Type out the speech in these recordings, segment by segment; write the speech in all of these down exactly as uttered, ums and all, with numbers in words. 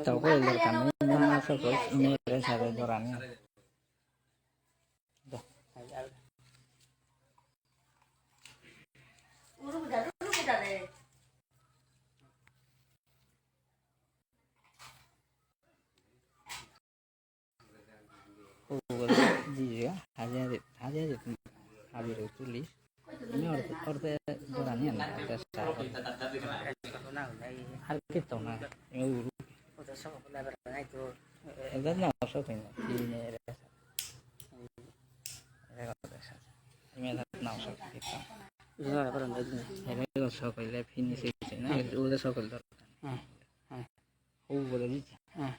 Tau ko el del camino, no más o menos, ni reza de Dorani. Ugol jiya, haja, haja, haja tulis. Ini orte, orte Dorani, orte sa. Har kito na, ini uru. Eda na oso kanya, ini reza. Eda na oso kanya. Eda na oso kanya. Eda na oso kanya. Finish na, eda oso kanya. Hubo de dicha. Ah.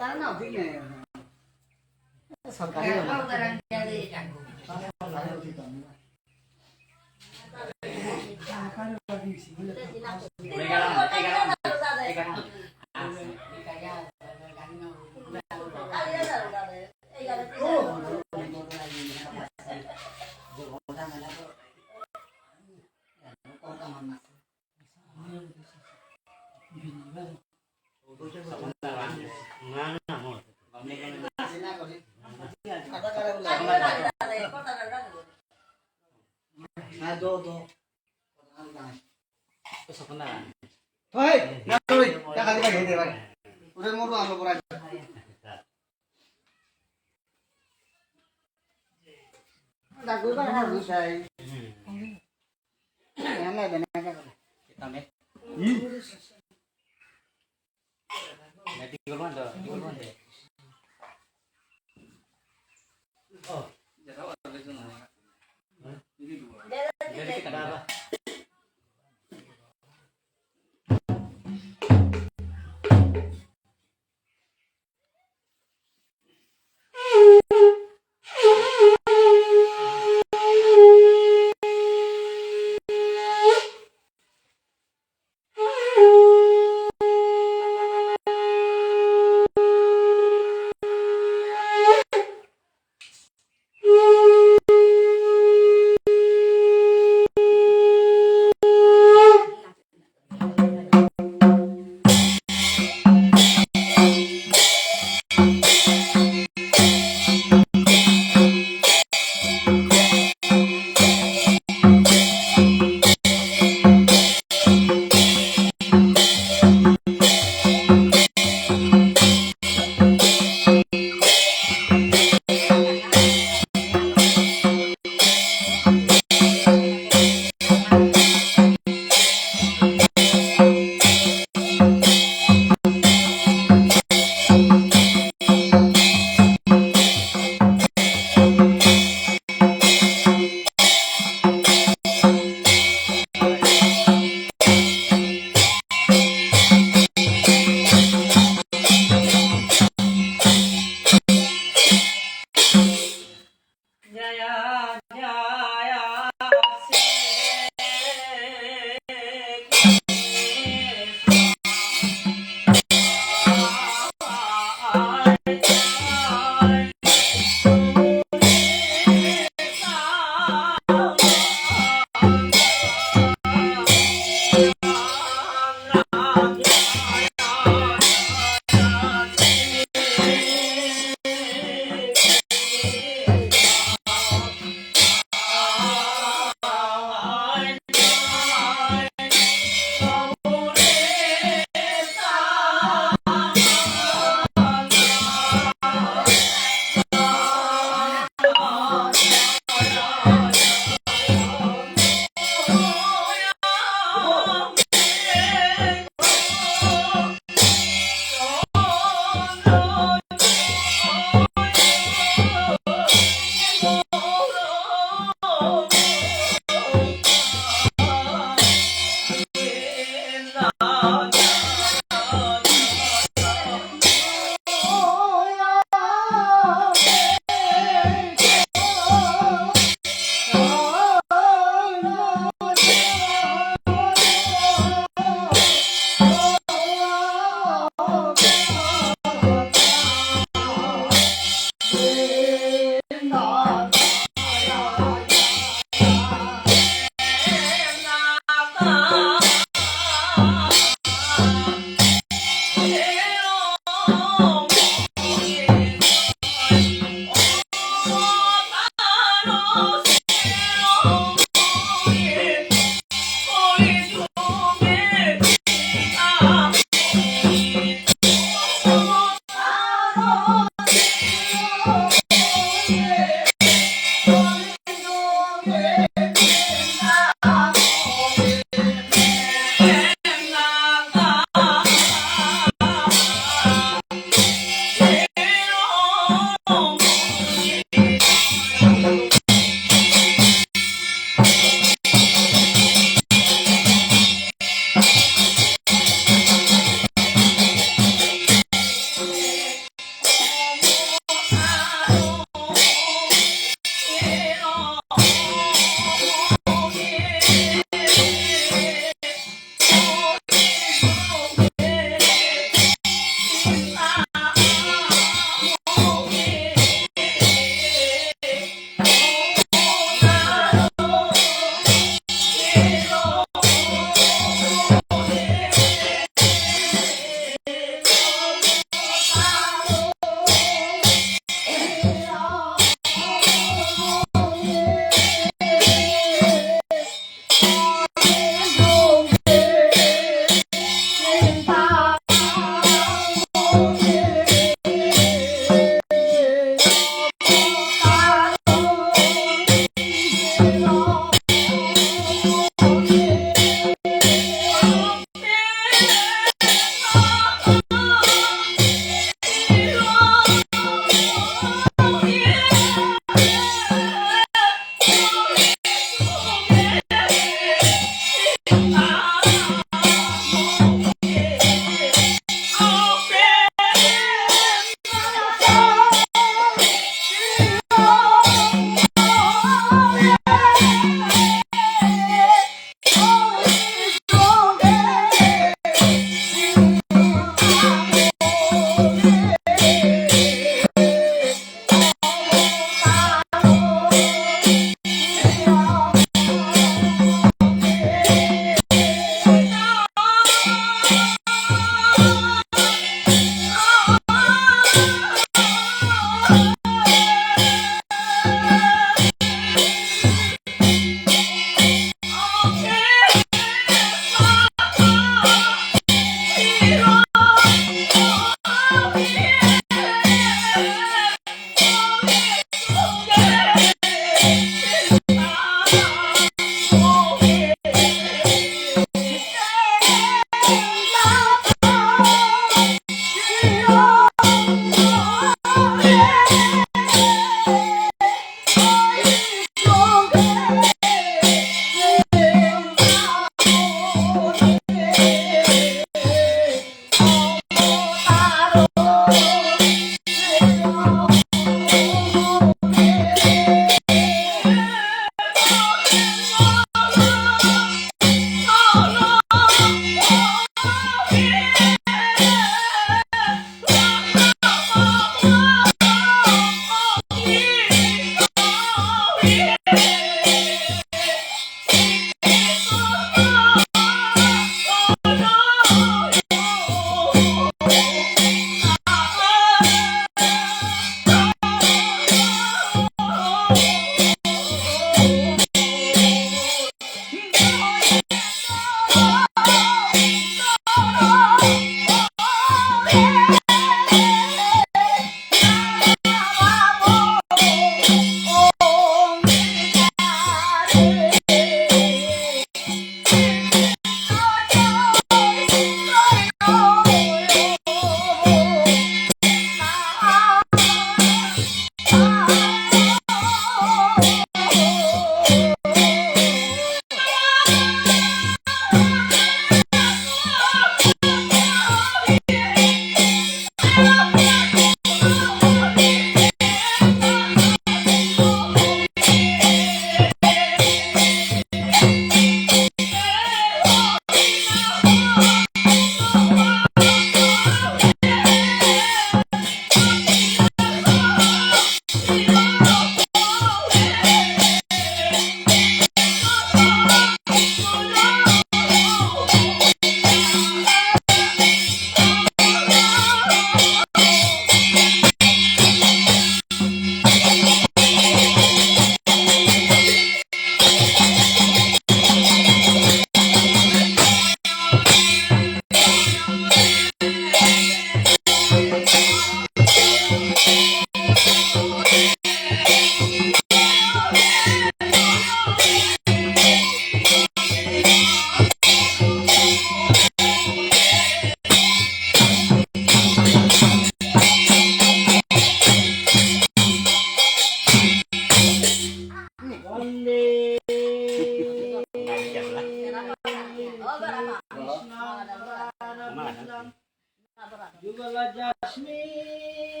যুগলজাস্মিন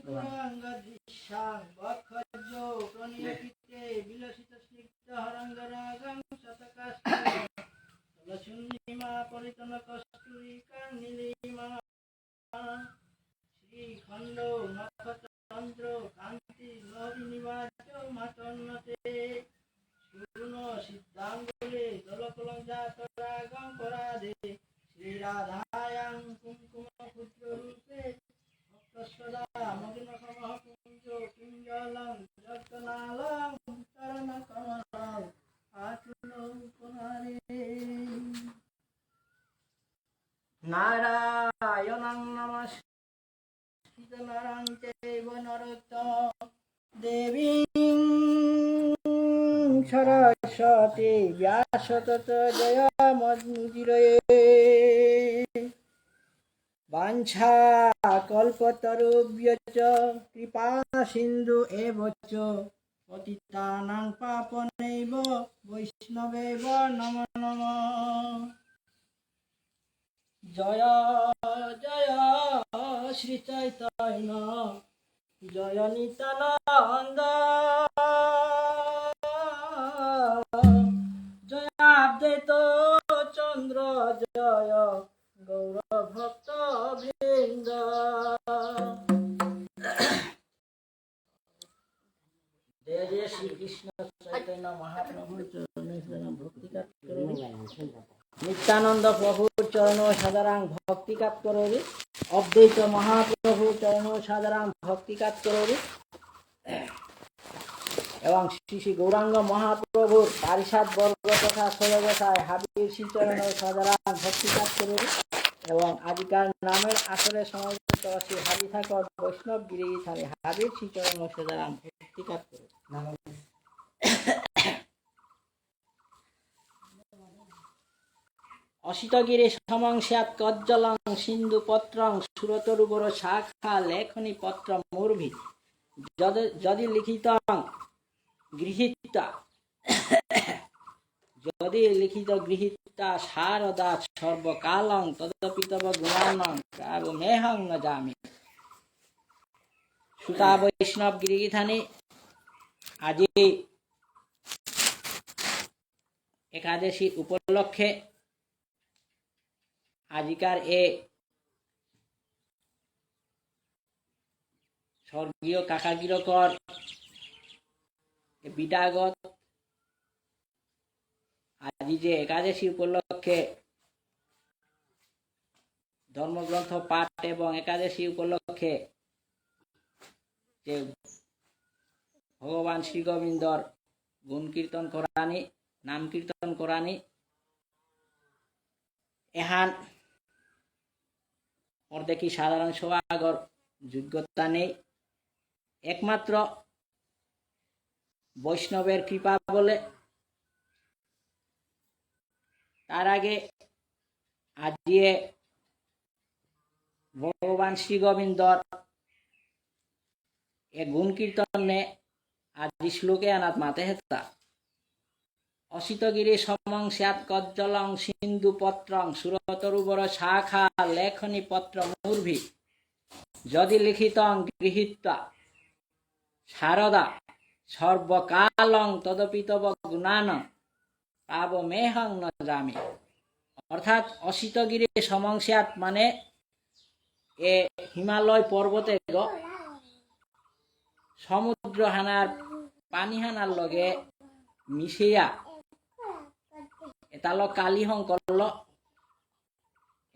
কুলাঙ্গদৃশ্যাং বক্ষঃ প্রণিপতিতে বিলসিতস্নিগ্ধহরঙ্গরাগং শতকাষ্ঠলচূর্ণিমাপরিতনকস্তুরিকাং নীলিমা শ্রীখণ্ডো নক্ষত্রচন্দ্রকান্তি লহরীনিবাচমাতন্বতে। চূর্ণসিদ্ধাঙ্গুলে দলকলঞ্জাতরাগং করাধে। শ্রীরাধায়াং কুঙ্কুমক্ষুদ্ররূপে ভক্তঃ সদা মগ্নঃ কমলকুঞ্জকুঞ্জলং রক্তনালং চরণকমলং আকুলং কুমারে। নারায়ণং নমস্কৃত্য নরং চৈব নরোত্তমম্। দেবীং সরস্বতী ব্যাস ততো জয়মুদীরয়ে। বাঞ্ছা কল্পতরুভ্যশ্চ কৃপা সিন্ধু এব চ। পতিতানাং পাবনেভ্যো বৈষ্ণবেভ্যো নমো নমঃ। জয় জয় শ্রী চৈতন্য জয় নিত্যানন্দ। জয় অদ্বৈত চন্দ্র জয় গৌর ভক্ত বৃন্দ। জয় জয় শ্রীকৃষ্ণ চৈতন্য মহাপ্রভুর চরণে সাদরাং ভক্তিকাত করুরি। নিত্যানন্দ প্রভুর চরণে সাদরাং ভক্তিকাত করুরি। অদ্বৈত মহাপ্রভুর চরণে সাদরাং ভক্তিকাত করুরি। এবং শ্রী শ্রী গৌরাঙ্গ মহাপ্রভুর পারিষদ বর্গ তথা সৈব সাই হাবির শ্রীচরণে সাদরাং ভক্তিকাত করুরি। এবং আজিকার নামের আসরে সমবেত শ্রী হাবি ঠাকুর বৈষ্ণব গিরি গিথানি হাবির শ্রীচরণে সাদরাং ভক্তিকাত করুরি। অসিতগিরি সমং স্যাৎ কজ্জলং সিন্ধু পত্রং সুরতরুবর শাখা লেখনী পত্র মুর্ভি। যদ-, যদি লিখিতং গৃহীতা, যদি লিখিত গৃহীতা সারদা সর্বকালং তদপি তব গুণানং কাবু মেহং ন জামি। সুতা বৈষ্ণব গিরি গিথানি, আজি একাদশী উপলক্ষে আজিকার এ স্বর্গীয় কাকা গিরকর এ বিদায়গত আজি যে একাদশী উপলক্ষে ধর্মগ্রন্থ পাঠ এবং একাদশী উপলক্ষে যে ভগবান শ্রী গোবিন্দর গুণ কীর্তন করানি, নাম কীর্তন করানি, এহান অর্ধেকই সাধারণ সভাগর যোগ্যতা নেই, একমাত্র বৈষ্ণবের কৃপা বলে। তার আগে আজিয়ে ভগবান শ্রী গোবিন্দর এ গুণ কীর্তনে আজি শ্লোকে আনাত মাতে হেতা। অসিতগিরি সমং স্যাৎ কজ্জলং সিন্ধু পত্রং সুরতরুবর শাখা লেখনী পত্র মুর্ভি। যদি লিখিতং গৃহীত্বা সারদা সর্বকালং তদপি তব গুণানং পাবমেহং ন জামি। অর্থাৎ অসিতগিরি সমং স্যাৎ মানে এ হিমালয় পর্বতে গ সমুদ্র হানার পানি হানার লগে মিশিয়া এতালো কালি হঙকরল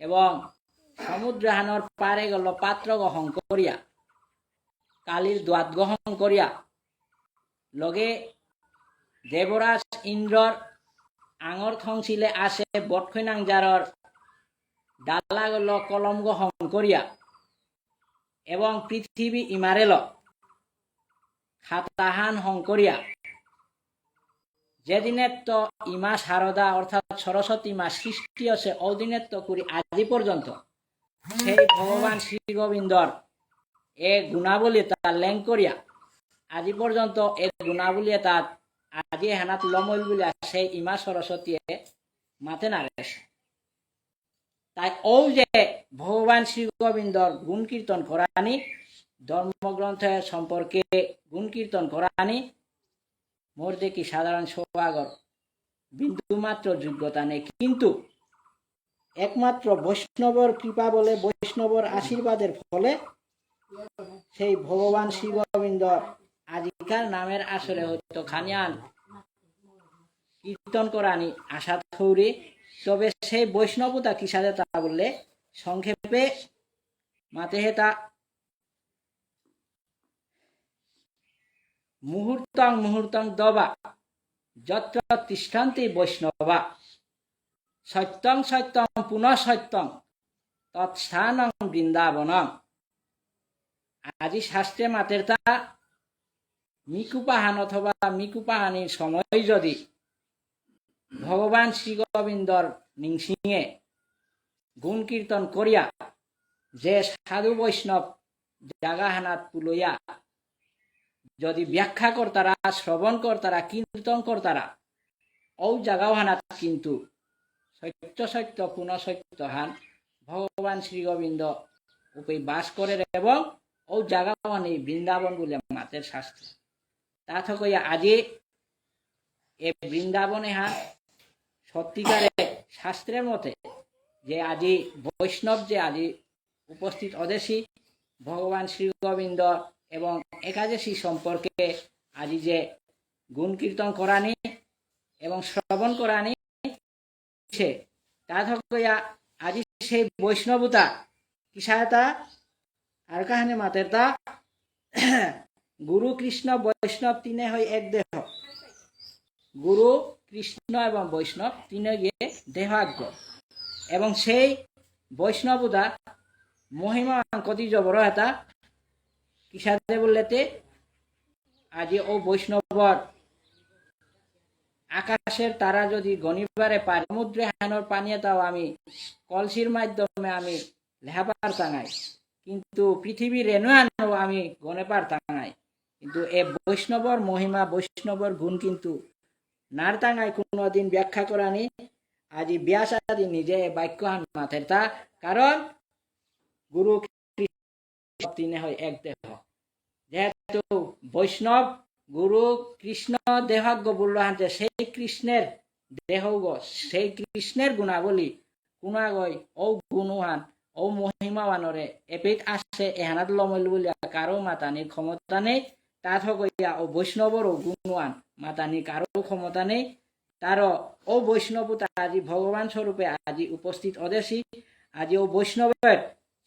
এবং সমুদ্র হানর পারে গল পাত্র গ হঙকরিয়া কালির দোয়াত গ হঙকরিয়া লগে দেবরাজ ইন্দ্রর আঙর থংসিলে আসে বটখৈনাং জারর ডালা গল কলম গ হঙকরিয়া এবং পৃথিবী ইমারেল খাতাহান হঙকরিয়া যেদিনেত্ত ইমা সারদা অর্থাৎ সরস্বতী মা সৃষ্টি আছে ঔদিনেত্ত করি আজি পর্যন্ত সেই ভগবান শ্রী গোবিন্দর এ গুণাবলী তা লেং করিয়া আজি পর্যন্ত এ গুণাবলী তাত আজি হেনাত লমইল বুলিয়া সেই ইমা সরস্বতীয়ে মাতে নারেস। তাই ও যে ভগবান শ্রী গোবিন্দর গুণ কীর্তন করানি, ধর্মগ্রন্থ সম্পর্কে গুণ কীর্তন করানি, মোর দেখি সাধারণ সভাগর বিন্দুমাত্র যোগ্যতা নেই, কিন্তু একমাত্র বৈষ্ণবর কৃপা বলে, বৈষ্ণবর আশীর্বাদের ফলে সেই ভগবান শ্রী গোবিন্দর আজিকার নামের আসরে হয়তো খানিয়ান কীর্তন করানি আশা থৌরি। তবে সেই বৈষ্ণবতা কিসাদে তা বললে, সংক্ষেপে মাতেহে তা মুহূর্তং মুহূর্তং দবা যত্র তিষ্ঠন্তি বৈষ্ণবা। সত্যং সত্যং পুনঃ সত্যং তৎস্থানং বৃন্দাবনম। আজি শাস্ত্রে মাতেরতা মিকুপাহান অথবা মিকুপাহানির সময় যদি ভগবান শ্রী গোবিন্দর নিংসিঙে গুণ কীর্তন করিয়া যে সাধু বৈষ্ণব জাগাহানাত পুলইয়া যদি ব্যাখ্যা করতারা, শ্রবণ করতারা, কীর্তন করতারা, ঔ জাগাহানাত কিন্তু সত্য সত্য পুনঃ সত্য হান ভগবান শ্রী গোবিন্দ উপে বাস করের এবং ঔ জাগাহানি বৃন্দাবন বুলে মাতের শাস্ত্র। তা থকইয়া আজি এ বৃন্দাবনে হান সত্যিকারে শাস্ত্রের মতে যে আজি বৈষ্ণব যে আজি উপস্থিত অদেশী ভগবান শ্রী গোবিন্দ এবং একাদশী সম্পর্কে আজি যে গুণ কীর্তন করানি এবং শ্রবণ করানি সে তা থকইয়া আজি সেই বৈষ্ণবতা কিসাতা আর কাহানি মাতেরতা গুরু কৃষ্ণ বৈষ্ণব তিনে হয় এক দেহ। গুরু কৃষ্ণ এবং বৈষ্ণব তিনে গিয়ে দেহাজ্ঞ। এবং সেই বৈষ্ণবতা মহিমা কতি জবর এতা কিসাদে বললেতে আজি ও বৈষ্ণবর আকাশের তারা যদি গণিবারে পারে, সমুদ্রে হানোর পানি এতাও আমি কলসির মাধ্যমে আমি লেহাবার তাঙাই, কিন্তু পৃথিবীর রেণু আনো আমি গণে পার তাঙাই। কিন্তু এ বৈষ্ণবর মহিমা, বৈষ্ণবর গুণ কিন্তু নার তাঙাই কোনোদিন ব্যাখ্যা করানি। আজি ব্যাস আদি নিজে এ বাক্যহান মাতেরতা, কারণ গুরু কৃষ্ণ তিনে হয় এক দেহ। যেহেতু বৈষ্ণব গুরু কৃষ্ণ দেহাজ্ঞ বলল হানতে সেই কৃষ্ণের দেহগ, সেই কৃষ্ণের গুণাবলী কোনাগই ঔ গুণহান, ঔ মহিমাহানরে এপিত আছে এহানাত লমইল বুলিয়া কারো মাতানির ক্ষমতা নেই। তা থকইয়া ঔ বৈষ্ণবর ঔ গুণহান মাতানি কারো ক্ষমতা নেই। তার ঔ বৈষ্ণবতা আজি ভগবান স্বরূপে আজি উপস্থিত অদেশী। আজি ঔ বৈষ্ণবের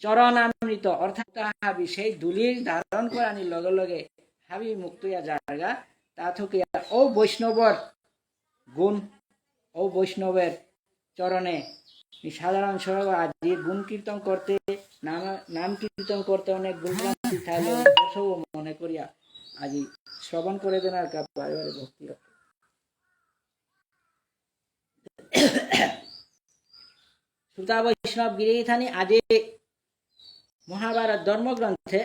চরণামৃত অর্থাৎ হাবি সেই ধুলির ধারণ করানির লগে লগে হাবি মুক্ত ইয়া জায়গা। তা থকইয়া ঔ বৈষ্ণবর গুণ, ঔ বৈষ্ণবের চরণে মি সাধারণ সভাগ আজি গুণ কীর্তন করতে, নাম, নাম কীর্তন করতে অনেক ভুলভ্রান্তি থাইলে সব মনে করিয়া আজি শ্রবণ করে দেন আর কা বারে বারে ভক্তি রক্ষা। শ্রোতা বৈষ্ণব গিরি গিথানি, আজি মহাভারত ধর্মগ্রন্থে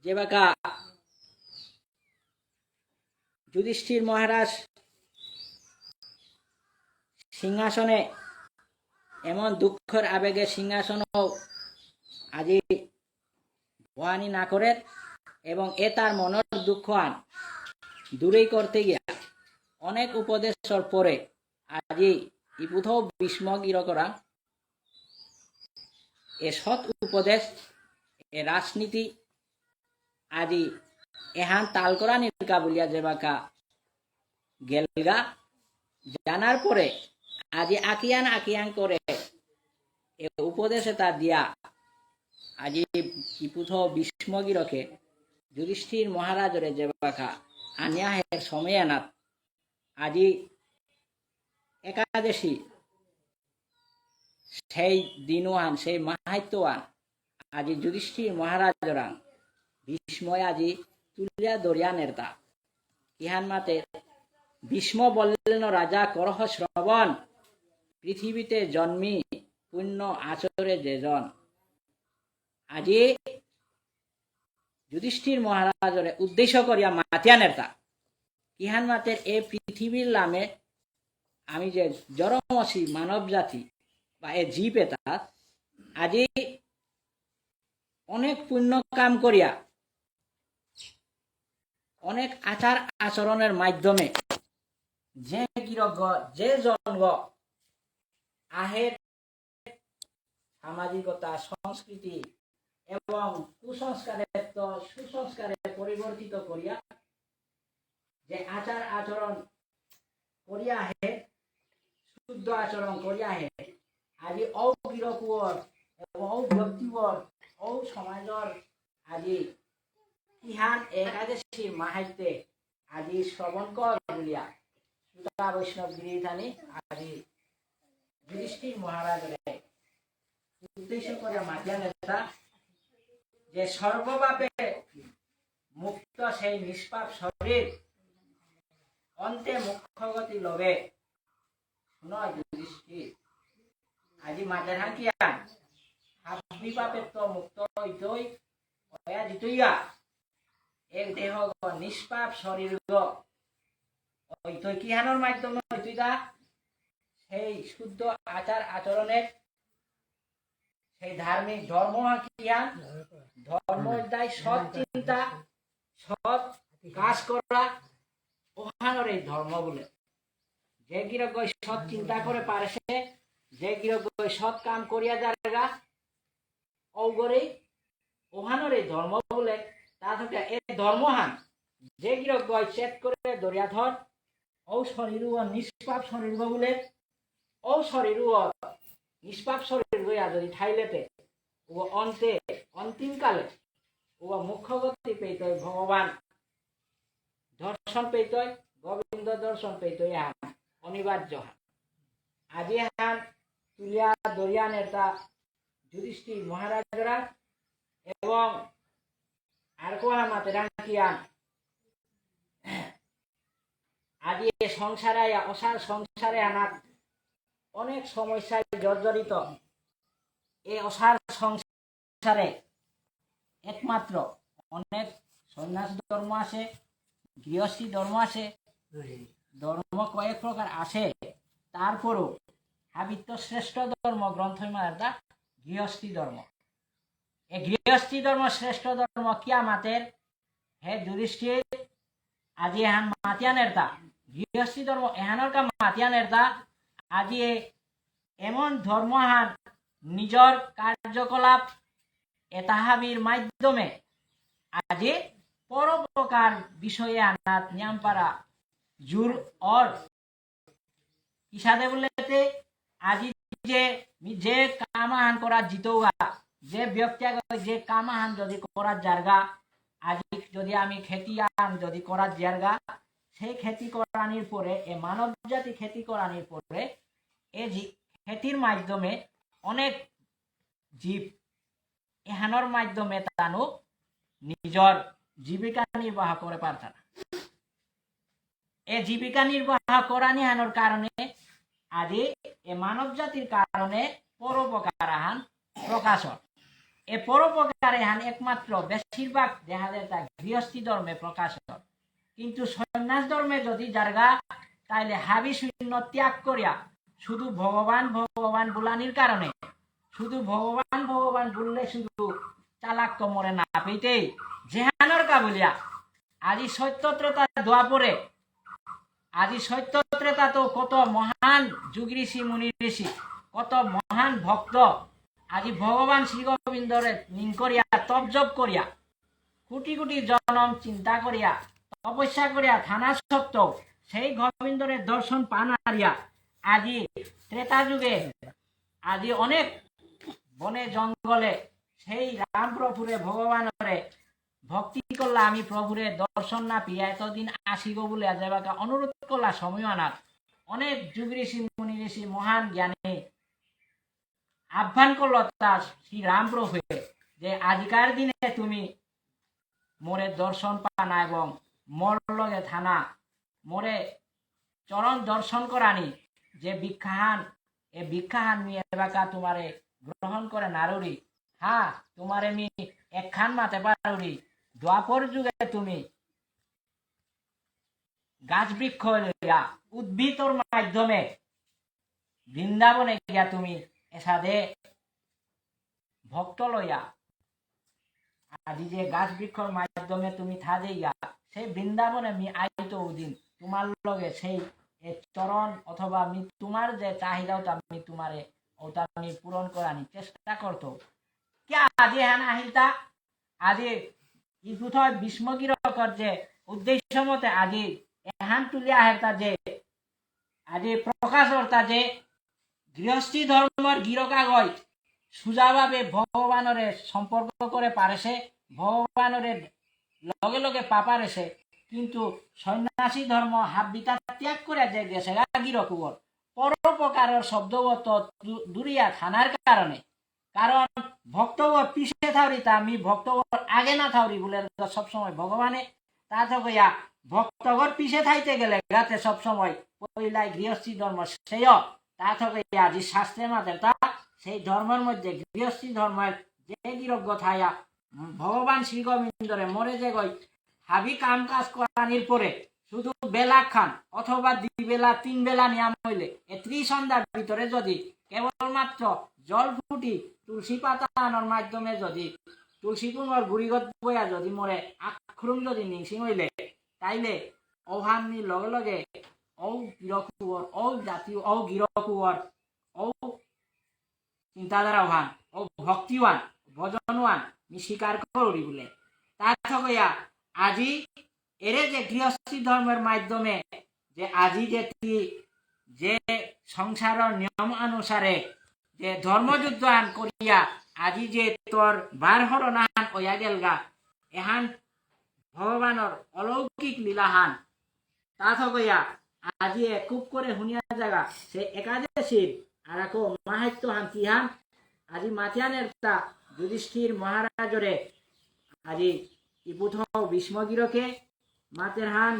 যেবাকা যুধিষ্ঠির মহারাজ সিংহাসনে এমন দুঃখর আবেগে সিংহাসন আজি বহানি না করে এবং এ তার মনর দুঃখ আন দূরেই করতে গিয়া অনেক উপদেশর পরে আজি ইপুথ ভীষ্ম গিরকরা এ সৎ উপদেশ, এ রাজনীতি আজি এহান তাল করানির কা বুলিয়া যেবাকা গেলগা, জানার পরে আজি আকিয়ান আকিয়ান করে এ উপদেশ এতা দিয়া আজি ইপুথ ভীষ্ম গিরকে যুধিষ্ঠির মহারাজরে যেবাকা আনিয়া হের সময় আনাত আজি একাদশী সেই দিনহান, সেই মাহাত্ম্যহান, আজি যুধিষ্ঠির মহারাজরাং ভীষ্মই আজি তুলিয়া ধরিয়া নেরতা। ইহান মাতে, ভীষ্ম বললেন রাজা করহ শ্রবণ, পৃথিবীতে জন্মি পুণ্য আচরে যেজন। আজি যুধিষ্ঠির মহারাজরে উদ্দেশ্য করিয়া মাতিয়া নেরতা। ইহান মাতের এ পৃথিবীর লামে আমি যে জরমসি মানব জাতি, বা এ জীব এতা আজি অনেক পুণ্য কাম করিয়া, অনেক আচার আচরণের মাধ্যমে যে গিরকগ, যে জনগ আহের সামাজিকতা, সংস্কৃতি এবং কুসংস্কারেত্ত সুসংস্কারে পরিবর্তিত করিয়া যে আচার আচরণ করিয়া আহে, শুদ্ধ আচরণ করিয়া আহে, আজি ঔ গিরকগর এবং ঔ ব্যক্তিগর, ঔ সমাজর আজি ইহান একাদশীর মাহাত্ম্যে আজি শ্রবণ কর বুলিয়া শ্রোতা বৈষ্ণব গিরিথানি আজি যুধিষ্ঠির মহারাজরে উদ্দেশ্য করে মাতিয়া নেতা যে সর্বপাপে মুক্ত সেই নিষ্পাপ শরীর অন্তে মোক্ষগতি লভে। শুন যুধিষ্ঠির, আজি মাতের হাকিয়া হাবি পাপেত্ত মুক্ত হইতই, হয়া জিতইয়া এক দেহগ, নিষ্পাপ শরীরগ হইতই। কিহানর মাধ্যমে হইতই দা? সেই শুদ্ধ আচার আচরণের, সেই ধার্মিক ধর্ম কিহান? ধর্ম অধ্যায়, সৎ চিন্তা, সৎ কাজ করা, ওহানরে ধর্ম বুলে। যে গিরকগই সৎ চিন্তা করে পারেসে, যে গিরকগই সৎ কাম করিয়া যারগা, ঔগরে ওহানরে ধর্ম বুলে। তা থাকতে এ ধর্মহান যে গিরকগই চেত করে ধরিয়া ধর, ঔ শরীরগ নিষ্পাপ শরীরগ বুলে। ঔ শরীরগ নিষ্পাপ শরীরগ ইয়া যদি থাইলেতে, ঔ অন্তে, অন্তিম কালে ঔ মোক্ষগতি পেইতই, ভগবান দর্শন পেইতই, গোবিন্দ দর্শন পেইতই, এহান অনিবার্য হান। আজি হান তুলিয়া ধরিয়া নেতা যুধিষ্ঠির মহারাজরা এবং আর কোয়া মাতেরাং কিয়ান আজি এ সংসারে আয়া, অসার সংসারে আনাত অনেক সমস্যায় জর্জরিত। এ অসার সংসারে একমাত্র অনেক সন্ন্যাস ধর্ম আছে, গৃহস্থী ধর্ম আছে, ধর্ম কয়েক প্রকার আছে, তারপরও হাবিত্ত শ্রেষ্ঠ ধর্ম গ্রন্থই মারদা গৃহস্থী ধর্ম। এ গৃহস্থী ধর্ম শ্রেষ্ঠ ধর্ম কিয়া মাতের? হে যুধিষ্ঠির, আজি এহান মাতিয়া নেরতা, গৃহস্থী ধর্ম এহানর কা মাতিয়া নেরতা, আজি এ এমন ধর্মহান নিজর কার্যকলাপ এতাহাবির মাধ্যমে আজি পরোপকার বিষয়ে আনাত নিয়াম পারা জোর অর। কিসাদে বুললেতে, আজি যে মি যে কাম আহান করা জিতৌগা, যে ব্যক্তি আগে যে কাম আহান যদি করা যারগা, আজি যদি আমি খেতি আহান যদি করা যারগা, সেই খেতি করানির পরে, এ মানব জাতি খেতি করানির পরে, এ জি-, খেতির মাধ্যমে অনেক জীব এহানর মাধ্যমে তানু নিজর জীবিকা নির্বাহ করে পারতারা। এ জীবিকা নির্বাহ করানিহানর কারণে আজি এ মানব জাতির কারণে পরোপকার আহান প্রকাশ অর। এ পরোপকার এহান একমাত্র বেশিরভাগ দেখা যায় তা গৃহস্থী ধর্মে প্রকাশ অর। কিন্তু সন্ন্যাস ধর্মে যদি যারগা, তাইলে হাবি শূন্য ত্যাগ করিয়া শুধু ভগবান ভগবান বুলানির কারণে, শুধু ভগবান ভগবান বুললে শুধু চালাক কমরে না পেতেই, যেহানর কা বুলিয়া আজি সত্য ত্রেতা দ্বাপরে, আজি সত্য ত্রেতা তো কত মহান যোগী ঋষি মুনি ঋষি, কত মহান ভক্ত, আজি ভগবান শ্রী গোবিন্দরে নিংকরিয়া তপ জপ করিয়া কোটি কোটি জনম চিন্তা করিয়া, তপস্যা করিয়া থানা সত্ত্বেও সেই গোবিন্দরে দর্শন পানারিয়া আজি ত্রেতা যুগে আজি অনেক বনে জঙ্গলে সেই রাম প্রভুরে ভগবানরে ভক্তি করলা, আমি প্রভুরে দর্শন না পিয়া এতদিন আসিব বলে আজ এবাকা অনুরোধ করলা সময় আনার। অনেক যোগী ঋষি মুনি ঋষি মহান জ্ঞানী আহ্বান করল তা শ্রী রাম প্রভুয়ে যে আজিকার দিনে তুমি মোরে দর্শন পানা এবং মোর লগে থানা, মোরে চরণ দর্শন করানি যে ভিক্ষাহান, এ ভিক্ষাহান মি এবাকা তোমারে গ্রহণ করে নারুরি। হ্যাঁ, তোমারে মি একখান মাতে পারুরি, দ্বাপর যুগে তুমি গাছ বৃক্ষ লইয়া উদ্ভিদর মাধ্যমে বৃন্দাবনে গিয়া তুমি এসাদে ভক্ত লয়া, আজি যে গাছ বৃক্ষর মাধ্যমে তুমি থাদে ইয়া, সেই বৃন্দাবনে মি আইতো উদিন, তোমার লগে সেই এ চরণ অথবা মি তোমার যে চাহিদা ওটা মি তোমারে ওটা মি পূরণ করানি চেষ্টা করতো। কিয়া আজি এহান আহিলতা? আজি ইপুথ ভীষ্ম গিরকর যে উদ্দেশ্য মতে আজি এহান তুলিয়া আহেরতা যে আজি প্রকাশ অরতা যে গৃহস্থী ধর্মর গিরক আগই সুজাভাবে ভগবানরে সম্পর্ক করে পারেসে, ভগবানরে লগে লগে পা পারেসে, কিন্তু সন্ন্যাসী ধর্ম হাব্বিতা ত্যাগ করে যে গেসেগা গিরক উগর পরোপকারর শব্দগত দু-, দূরিয়া থানার কারণে। কারণ ভক্তগর পিছে থাউরিতা আমি ভক্তগর আগে না থাউরি বুলে সবসময় ভগবানে তা থকইয়া ভক্তগর পিছে থাইতে গেলে গাতে সবসময় পইলাই গৃহস্থী ধর্ম শ্রেয়। তা থকইয়া আজি শাস্ত্রে মাতের তা সেই ধর্মর মধ্যে গৃহস্থী ধর্মের যে গিরক থায়া ভগবান শ্রী গোবিন্দরে মরে যে গই হাবি কাম কাজ করানির পরে শুধু বেলা খান অথবা দুই বেলা তিন বেলা নিয়াম হইলে এ ত্রিসন্ধ্যার ভিতরে যদি কেবলমাত্র জল ফুটি তুলসী পাতা আনার মাধ্যমে যদি তুলসী কুঙর গুড়িগত বয়া যদি মরে আখরুম যদি নিংসিং হইলে, তাইলে ঔহাননি লগে লগে ঔ গিরকুয়র, ঔ জাতি, ঔ গিরকুয়র, ঔ চিন্তাধারা ওহান, ঔ ভক্তিওয়ান, ভজনওয়ান, মি স্বীকার করি বুলে। তা থকইয়া আজি এরে যে গৃহস্থী ধর্মের মাধ্যমে যে আজি যে তি যে সংসারর নিয়ম অনুসারে যে ধর্মযুদ্ধ আন করিয়া আজি যে তোর বার হরণ আন ওয়া গেলগা, এহান ভগবানর অলৌকিক লীলাহান। তা থকইয়া আজি এ খুব করে হুনিয়া জাগা সে একাদশীর আর আকো মাহাত্ম্য হান কিহান। আজি মাতিয়ানের তা যুধিষ্ঠির মহারাজরে আজি ইপুথ ভীষ্ম গিরকে মাতের হান